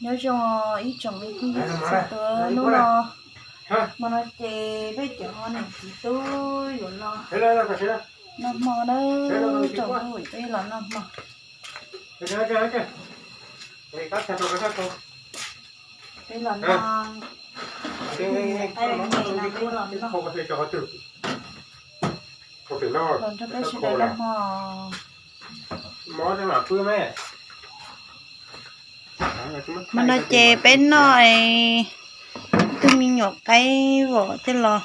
Nyob zoo ib tsoom me phooj ywg txhua tus, hnub no, hmo no ces peb cov niam txiv tub yuav los noj hmo na, tsoom phooj ywg peb los noj hmo. Peb los noj, peb los noj, los nrog peb sawv daws noj hmo. Hmo no ces peb noj ib tug me nyuam qaib vom thiab los.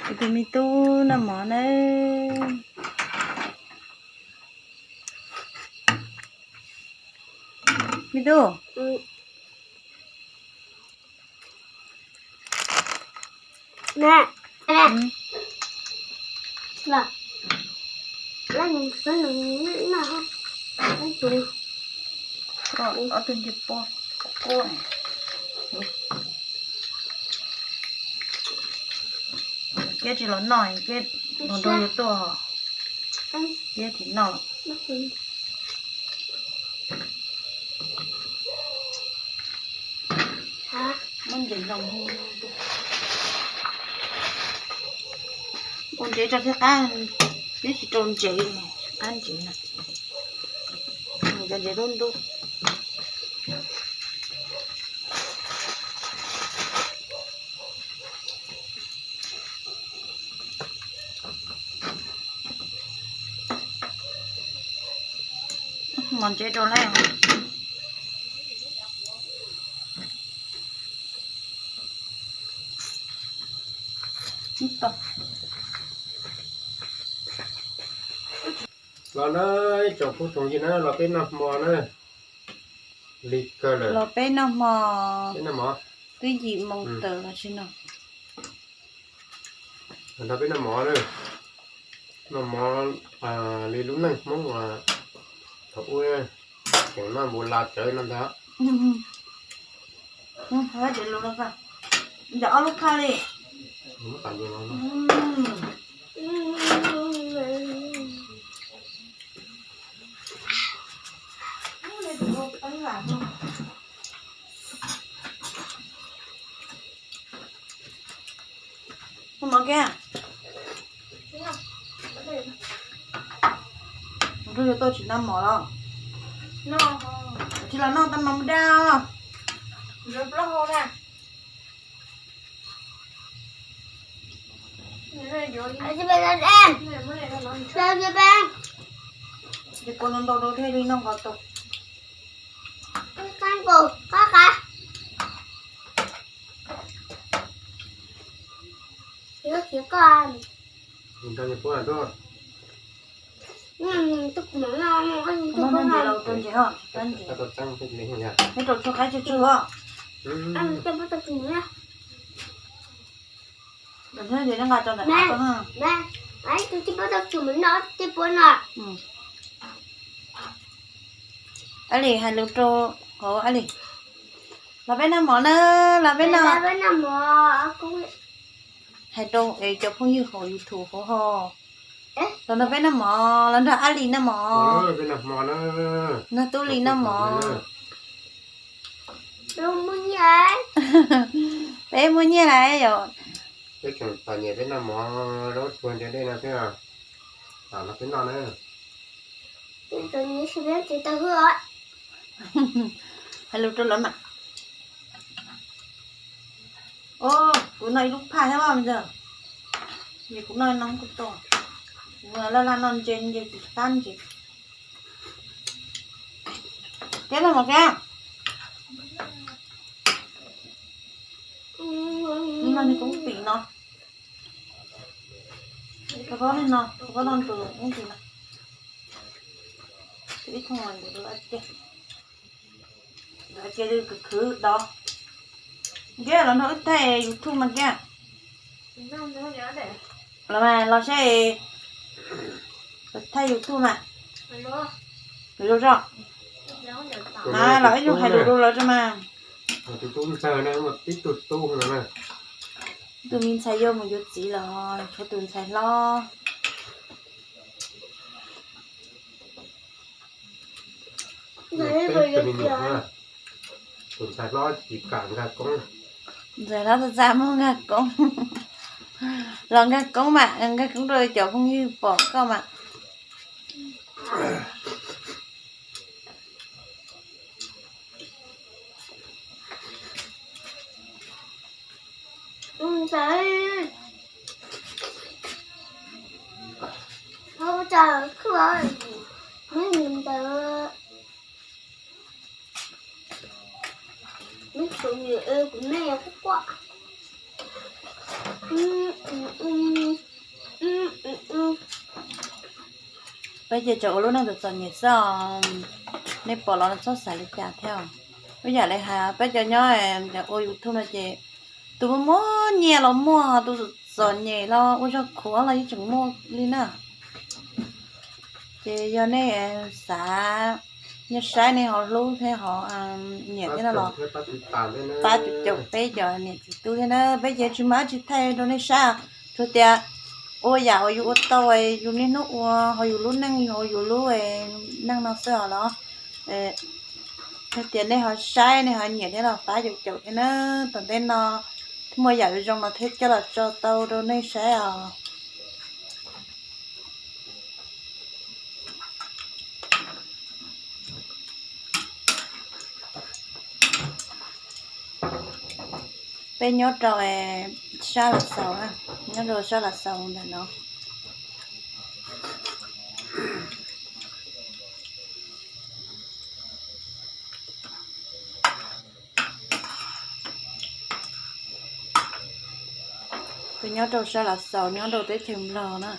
Kuv tus me tub noj mov na. Me tub. Ob tug ncej pob quab. Keb tsis los noj, Keb hluas nraug yuav tuaj, Keb tsis noj. Muab ntsev rau, ua ntsev rau thiaj qab, twb tsis rau ntsev, qab ntsev na. Cov ntsev ntub ntub. Mos ntsev rau lawm. Los na, ib tsoom phooj tsoom ywg na, los peb noj hmo na. Li kawg lawm. Los peb noj hmo, twb yim moo tawm los tsis noj. Nrog peb noj mov na, noj mov li lub neej Hmoob thaum ub, tseem noj npua las tsawv no ntag. Ncaws ob lub phaj li. Noj mov kiag. Tus yuav tuaj tsis noj mov los? Tsis los noj tau mov mus dab. Ces kua ntau ntau rau thiaj li noj nqos tau. Neb rau tshuaj qaib tsawg tsawg os. Ab Li hais lus rau hauv Ab Li. Los peb noj mov na, los peb noj. Hais rau cov phooj ywg hauv YouTube hauv ho. Los nrog peb noj mov, los nrog Ab Li noj mov. Nrog Tub Li noj mov. Peb muaj nyiaj lawm yom. Peb tseem txom nyem peb noj mov zaub tsuag ntse dej no xwb, los peb noj na. Hais lus rau lawv mas. Os, kuv noj ib lub phaj thiab mas ntag. Ces kuv noj no kuv tau. Kuv laj laj noj ntse ntse tsis qab ntsev. Keb noj mov Keb. Noj niag koob pim no. Koj pob niag no, koj pob noj tus koob pim no. Ib thooj ntawm lawv cia, lawv cia li khwv khwv dov. Keb los nrog wb thaij YouTube mas Keb. Los mas los saib, thaij YouTube mas. Zoo zoo. Los ib nyuag hais lus rau lawv tso mas. Tus tub ntxawg na, ib tug tub no na. Tus me ntxhais yuav mus yuav txiv los tshuav tus ntxhais hlob. Peb tus me nyuam na, tus ntxhais hlob tsis kam nkag koob. Ntxhais hlob txaj txaj muag nkag koob. Los nkag koob mas, nkag koob rau cov phooj ywg pom koj mas. Peb ces tsuas ua lub neej txom txom nyem xwb os, nej pom los txhob xav li cas thiab. Ib yam li hais peb cov nyob ua YouTube no ces tus muaj muaj nyiaj los muaj, tus txom nyem los ua zog khuav los yeej tseem muaj li na. Ces yog nej xav, nej saib nej ho hlub thiab ho nyiam thiab no los pab caum peb cov niam txiv tub thiab na, peb ces tsis muaj dab tsi thaij rau nej saib, tsuas tias ua yam uas yus ua tau, yus niaj hnub ua hauv yus lub neej, hauv yus lub neej no xwb os los. Yog tias nej ho saib nej ho nyiam thiab los pab caum caum thiab na. Tom ntej no muaj yam zoo no thiaj coj los tso tau rau nej saib os. Peb nyob rau sab Lav Xaus, nyob rau sab Lav Xaus ntawm no. Peb nyob rau sab Lav Xaus, nyob rau teb chaws Nplog na.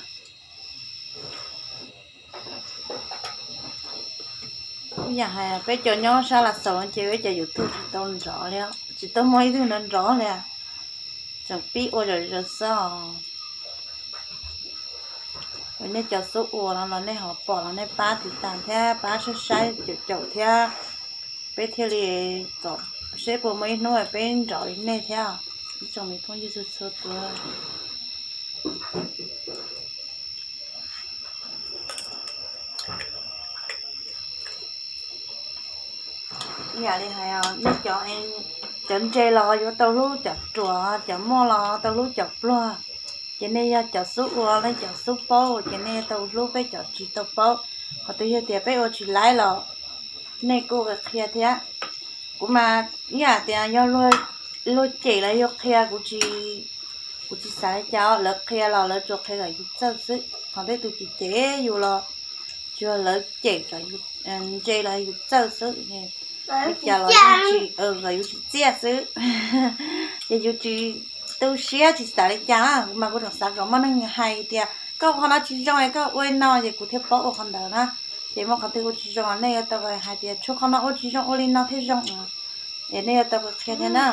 Yam hais peb cov nyob sab Lav Xaus no ces peb cov YouTube tsis tau nrov li, tsis tau muaj ib tug nrov nrov li, tseem pib ua zom zaws xwb os. Nej cov xub ua no los nej ho pom los nej pab tiv tas thiab pab saib saib caum caum thiab, peb thiaj li kom seb puas muaj ib hnub peb nrov li nej thiab. Ib tsoom me phooj ywg txhua txhua tus. Ib yam li hais nej cov, cov ntse los yuav tau hlub cov ruam, cov muaj los tau hlub cov pluag. Ces nej yog cov xub ua, nej cov xub paub ces nej tau hlub peb cov tsis tau paub. Qhov twg yog tias peb ua tsis laib los nej kuj qhia thiab. Kuv mas ib yam tias yog luag cem los yog qhia, kuv tsis xav li cas, lawv qhia los lawv tsuas qhia kom yus txawj xwb. Qhov tej tus cem cem yus los tsuas lawv cem kom yus ntse los yus txawj xwb. Li cas los kom yus tsis txiaj xwb. Ces yus tsis tu siab tsis xav li cas na, mas kuv tseem xav kom muaj neeg hais tias koj ua qhov no tsis zoo es koj ua li no, ces kuv thiaj paub ua qhov ntawd na. Ces muaj qhov twg ua tsis zoo nej yuav tau hais tias tshuav qhov no ua tsis zoo, ua li no thiaj zoo. Es nej yuav tau qhia thiab na.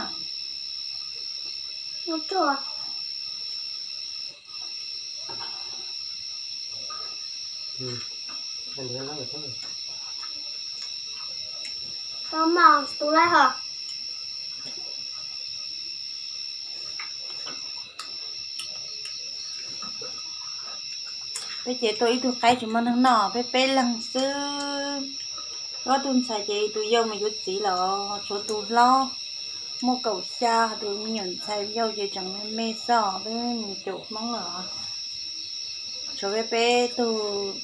Peb ces tuaj ib tug qaib tsis muaj neeg noj, peb peb leeg xwb. Ob tug ntxhais ces tus yau mus yuav txiv lawm, tshuav tus hlob muaj kaum xya, tus me nyuam ntxhais yau ces tseem me me xwb, twb mus caum Hmoob lawm. Tshuav peb peb tug,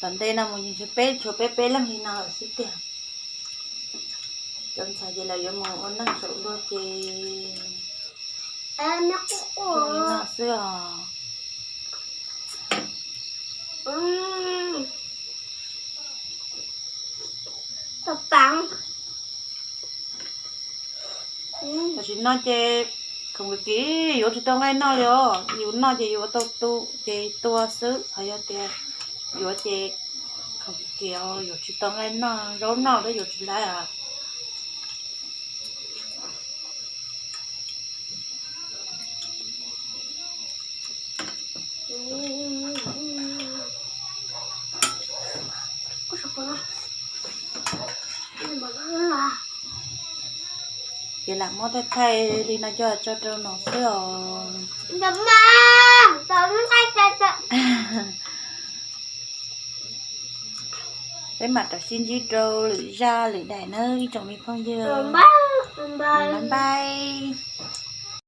tom ntej no mus ces peb tshuav peb peb leeg li no lawm xwb tiag. Cov ntxhais ces lawv yuav mus ua neej saum luag ces li no xwb os. Tam sim no ces khoom kim yuav tsis tau nqaij noj li os, yus noj ces yuav tau tu ces tua xwb, ho yog tias yuav ces khoom kim yuav tsis tau nqaij noj, zaub noj los yuav tsis laib os. Ces lam muab thaij thaij li no coj tso rau no xwb os. Peb mam rov sib ntsib rau lwm zaj lwm daim nawb ib tsoom me phooj ywg. Bye bye.